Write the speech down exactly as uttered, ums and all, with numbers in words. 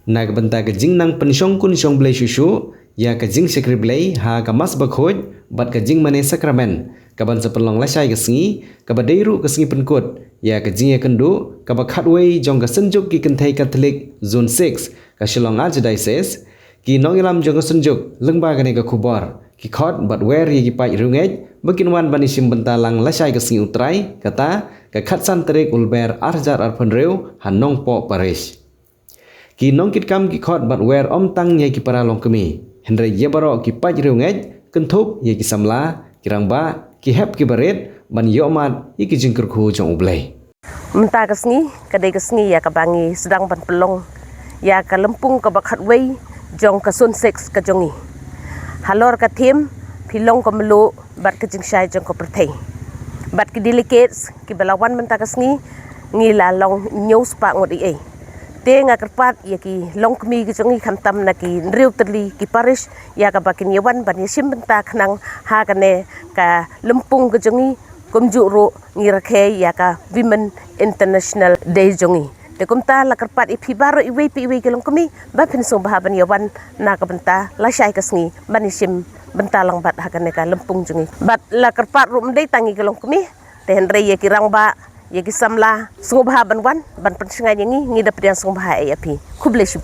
Na ka bynta ka jingnang pynshong khun shong Blei shuh shuh ïa ka jingshakri Blei ha ka Mass Bakhuid bad ka jingmane Sakramen, kaban sa pynlong lashai ka sngi, kaba dei ruh ka sngi pynkut ïa ka jingïakynduh kaba khatwei jong ka Synjuk ki Kynthei Katholik Zone six, ka Shillong Archdiocese, ki nongïalam jong ka Synjuk lyngba kane ka khubor ki khot bad wer ïa ki paid riewngeit ba kin wan ban ïashim bynta lang lashai ka sngi U Trai, kata ka khatsan tarik u Lber ar hajar arphew hynriew ha Nongpoh Parish. Ki nongkitkam ki khot bad wer ym tang ïa ki para longkmie, hynrei ïa baroh ki paid riewngeit, kynthup ïa ki samla, ki rangbah, ki hep ki barit, ban ïohmad ïa ki jingkyrkhu jong U Blei. Mynta ka sngi ka dei ka sngi ïa kaba ngi sdang ban pynlong ïa ka lympung kaba khatwei jong ka Zone six ka jong ngi, halor ka theme Phi long ka mluh bad ka jingshai jong ka pyrthei. Bad ki delegates kiba la wan mynta ka sngi, ngi la long hynñiew spah ngut ei ei. Te nga kyrpad ïa ki longkmie ki jong ngi, khamtam na ki hynriew tylli ki parish, ïa kaba kin ïa wan ban ïashim bynta khnang ha kane ka lympung ka jong ngi, kumjuh ruh ngi rakhe ïa ka Women International Day jong ngi. Te kumta la kyrpad ïa phi baroh iwei pa iwei ki longkmie ba phin sngewbha ban ïa wan na ka bynta lashai ka sngi ban ïashim bynta lang bad ha kane ka lympung jong ngi. Bad la kyrpad ruh ym dei tang ïa ki longkmie, te hynrei ïa ki rangbah, ïa ki samla, sngewbha ban wan ban pynshngaiñ ïa ngi, ngi da pdiang sngewbha ïa phi. Khublei shibun.